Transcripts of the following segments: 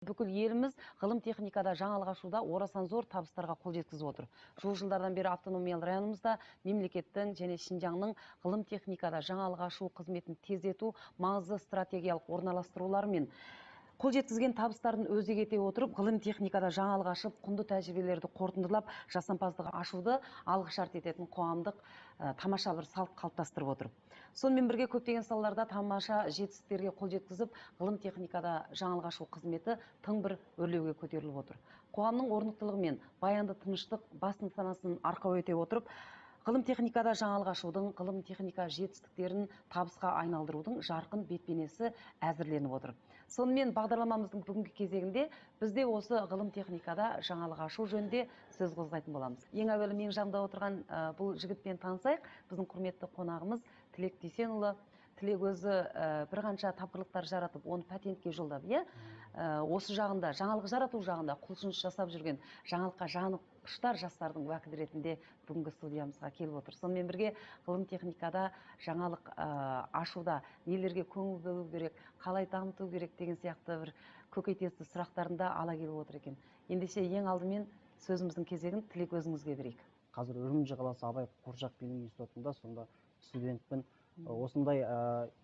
Бүкіл еліміз ғылым техникада жаңалық ашуда орасан зор табыстарға қол жеткізіп отыр. Жуық жылдардан бері автономиялы районымызда мемлекеттің және Шинжаңның ғылым техникада жаңалық ашу қызметін тездету маңызды стратегиялық орналастыруларымен қол жеткізген табыстарын өзек ете отырып, ғылым техникада жаңалық ашып, құнды тәжірибелерді қорытындылап, жасампаздық ашуды алғы шарт ететін қоғамдық тамаша бір салт қалыптастырып отыр. Сонымен бірге көптеген салаларда тамаша жетістіктерге қол жеткізіп, ғылым техникада жаңалық ашу қызметі тың бір өрлеуге көтеріліп отыр. Қоғамның орнықтылығы мен баянды тыныштық бас нысанасын арқау ете отырып, ғылым техникада жаңалық ашудың, ғылым техника жетістіктерін табысқа айналдырудың жарқын бет-бейнесі әзірленіп отыр. Сонымен бағдарламамыздың бүгінгі кезегінде бізде осы ғылым техникада жаңалық ашу жөнінде сөз қозғайтын боламыз. Ең әуелі менің жанымда отырған бұл жігітпен танысайық. Біздің құрметті қонағымыз Тілек Дүйсенұлы. Тілек өзі бірқанша тапқырлықтар жаратып, оны патентке жолдап, иә? Осы жағында, жаңалық жарату жағында құлшыныс жасап жүрген, жаңалыққа жаны құштар жастардың уәкілі ретінде бүгінгі студиямызға келіп отыр. Сонымен бірге ғылым техникада жаңалық ашуда нелерге көңіл бөлу керек, қалай дамыту керек деген сияқты бір көкейтесті сұрақтарын да ала келіп отыр екен. Ендеше ең алдымен сөзіміздің кезегін Тілек өзіңізге берейік. Қазір Үрімжі қаласы Абай қуыршақ билеу институтында сонда студентпін. Осындай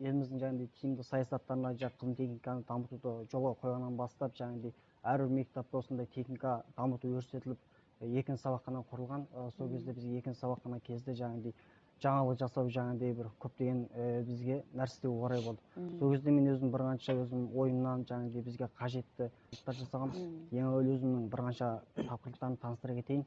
еліміздің жаңағыдай тиімді саясаттарына ғылым техниканы дамытуды жолға қойғаннан бастап жаңағыдай әрбір мектепте осындай техника дамыту көрсетіліп, екінші сабақхана құрылған. Сол кезде бізге екінші сабақхана кезде жаңағыдай жаңалық жасау жаңағыдай бір көптеген бізге нәрсе орай болды. Сол кезде мен өзім бірқанша өзім ойымнан жаңағыдай бізге қажетті заттар жасағанмын. Ең әуелі өзімнің бірқанша тапқырлықтарымды таныстыра кетейін.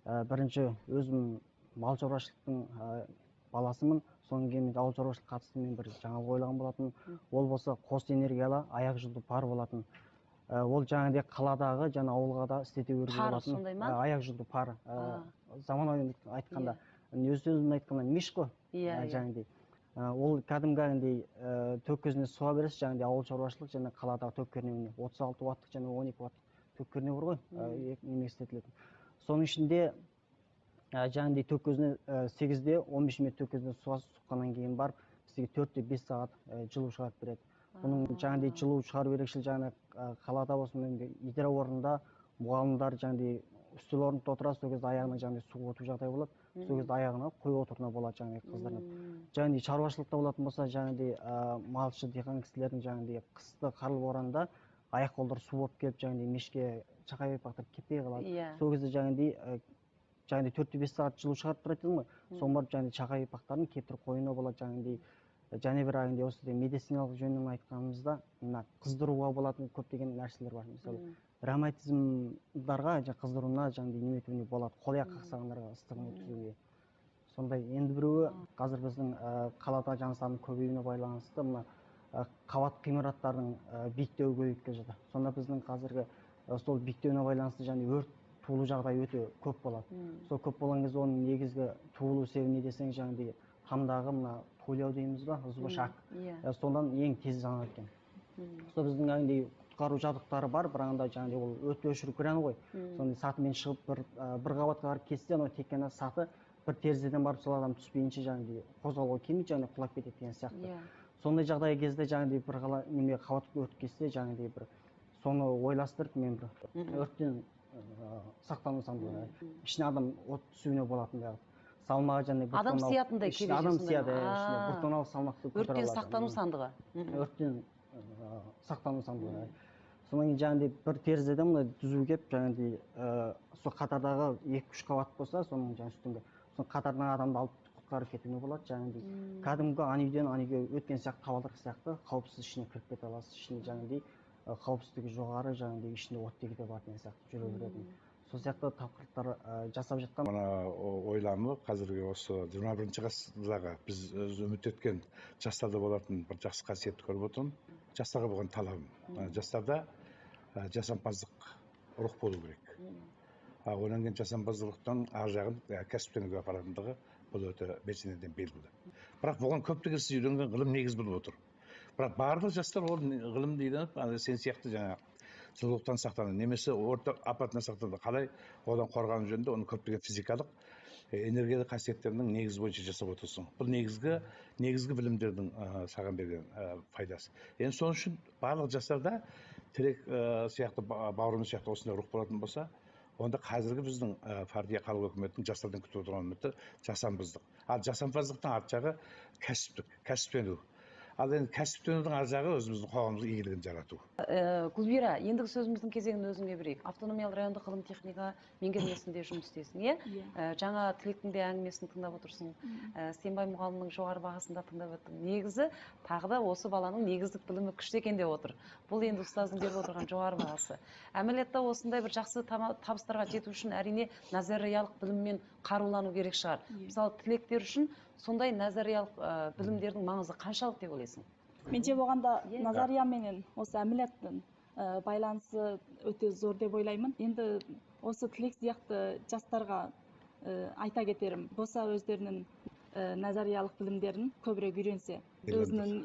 Бірінші өзім мал шаруашылықтың баласымын. Содан кейін мен ауыл шаруашылық қатысты мен бір жаңалық ойлаған болатын. Ол болса қос энергиялы аяқ жылды пар болатын. Ол жаңағыдай қаладағы және ауылға да істете беруге Пар болатын. Сондай ма? Аяқ жылды пар. Заманауи айтқанда, өз сөзіммен айтқанда меш қой. Жаңағыдай. Ол кәдімгі төк көзіне суға бересіз, жаңағыдай ауыл шаруашылық және қаладағы төк кернеуіне 36 ваттық және 12 ваттық төк кернеу бар ғой, неме істетілетін. Соның ішінде жаңағыдай төк көзіне сегізде он бес метр төк көзіне суға сұққаннан кейін барып бізге төртте бес сағат жылу шығарып береді. Бұның жаңағыдай жылу шығару ерекшелігі жаңағы қалада болсын, идара орнында мұғалімдер жаңағыдай үстел орнында отырады, сол кезде аяғына жаңағыдай су өту жағдайы болады. Сол кезде аяғына қой отыруына болады жаңағыдай қыздырынып. Жаңағыдай шаруашылықта болатын болса, жаңағыдай малшы диқан кісілердің жаңағыдай қысты қарлы боранда аяқ қолдары су болып келіп жаңағыдай мешке шақай бақтырып кетпей қалады. Сол кезде жаңағыдай төртте бес сағат жылу шығарып тұрады дедім ғой. Соны барып жаңағыдай шақай бақтарын кептіріп қоюына болады жаңағыдай. Және бір ағайындай осы медициналық жөнінен айтқанымызда мына қыздыруға болатын көптеген нәрселер бар. Мысалы, ревматизмдарға қыздыруына жаңағыдай неметуіне болады, қол аяқ қақсағандарға ыстығын өткізуге. Сондай енді біреуі қазір біздің қалада жан санының көбеюіне байланысты мына қабат ғимараттардың биіктеуі көбейіп келе жатыр. Сонда біздің қазіргі сол биіктеуіне байланысты және өрт туылу жағдайы өте көп болады. Сол көп болған кезде оның негізгі туылу себебі не десең, жаңағыдай тамдағы мына тойлау дейміз ба, ызба шақ. Содан ең тез жанады екен. Сол біздің жаңағыдай құтқару жабдықтары бар, бірақ анда жаңағыдай ол өрт өшіру краны ғой. Сондай сатымен шығып бір қабатқа барып кетсе, анау тек қана саты бір терезеден барып сол адам түспейінше жаңағыдай қозғалуға келмейді, жаңағыдай құлап кетеді деген сияқты. Сондай жағдай кезде жаңағыдай бір қала неме қабат өрт кетсе, жаңағыдай бір соны ойластырып мен бір өрттен сақтану сандығы. Ішіне адам от түсуіне болатын бәрі. Салмағы және бір Адам тонналық сиятындай ішіне кереже адам сондай сияды, ма? ішіне бір тонналық салмақты көтере Өрттен алады. сақтану сандығы. Өрттен сақтану сандығы. Содан кейін жаңағыдай бір терезеден мына түзу келіп, жаңағыдай сол қатардағы екі-үш қабат болса, соның жаңағы үстіңгі, соның қатарынан адамды алып құтқарып кетуіне болады. Жаңағыдай кәдімгі ана үйден ана үйге өткен сияқты, табалдырық сияқты қауіпсіз ішіне кіріп кете аласыз. Ішіне жаңағыдай қауіпсіздігі жоғары, жаңағыдай ішінде оттегі де бар деген сияқты жүре беретін. Сол сияқты тапқырлықтар жасап жатқан. Мына ойламы қазіргі осы жиырма бірінші ғасырдағы біз үміт еткен жастарда болатын бір жақсы қасиетті көріп отырмын. Жастарға болған талабым. Жастарда жасампаздық рух болу керек. Одан кейін жасампаздық рухтан ар жағын кәсіптенуге апаратындығы бұл өте белсенеден белгілі. Бірақ бұған көптеген сіз үйренген ғылым негіз болып отыр. Бірақ барлық жастар ол ғылымды үйреніп, ана сен сияқты жаңағы жылулықтан сақтану немесе орта апатынан сақтану, қалай одан қорғану жөнінде оның көптеген физикалық энергиялық қасиеттерінің негізі бойынша жасап отырсың. Бұл негізгі білімдердің саған берген пайдасы. Енді сол үшін барлық жастарда Тілек сияқты, бауырымыз сияқты осындай рух болатын болса, онда қазіргі біздің партия, халық өкіметінің жастардан күтіп отырған үміті жасампаздық. Ал жасампаздықтың арт жағы кәсіптік, кәсіптену. Ал енді кәсіптенудің ар жағы өзіміздің қоғамымыздың игілігін жарату. Гүлбира, ендігі сөзіміздің кезегін өзіңе берейік. Автономиялы райондық ғылым техника меңгермесінде жұмыс істейсің, иә? Иә. Жаңа Тілектің де әңгімесін тыңдап отырсың. Сенбай мұғалімнің жоғары бағасын да тыңдап өттің. Негізі тағы да осы баланың негіздік білімі күшті екен деп отыр. Бұл енді ұстаздың беріп отырған жоғары бағасы. Әмелиятта осындай бір жақсы табыстарға жету үшін әрине назариялық біліммен қарулану керек шығар. Иә. Мысалы, тілектер үшін сондай назариялық білімдердің маңызы қаншалық деп ойлайсың? Менше болғанда Иә. Назария менен осы әмелияттың байланысы өте зор деп ойлаймын. Енді осы Тілек сияқты жастарға айта кетерім болса, өздерінің назариялық білімдерін көбірек үйренсе, өзінің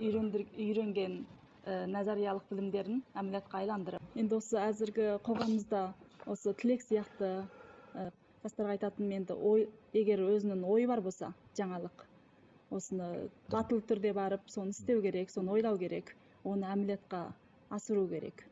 үйренген назариялық білімдерін әмелиятқа айландырып. Енді осы әзіргі қоғамымызда осы Тілек сияқты жастарға айтатыным, енді ой, егер өзінің ойы бар болса, жаңалық, осыны батыл түрде барып, соны істеу керек, соны ойлау керек, оны әмелиятқа асыру керек.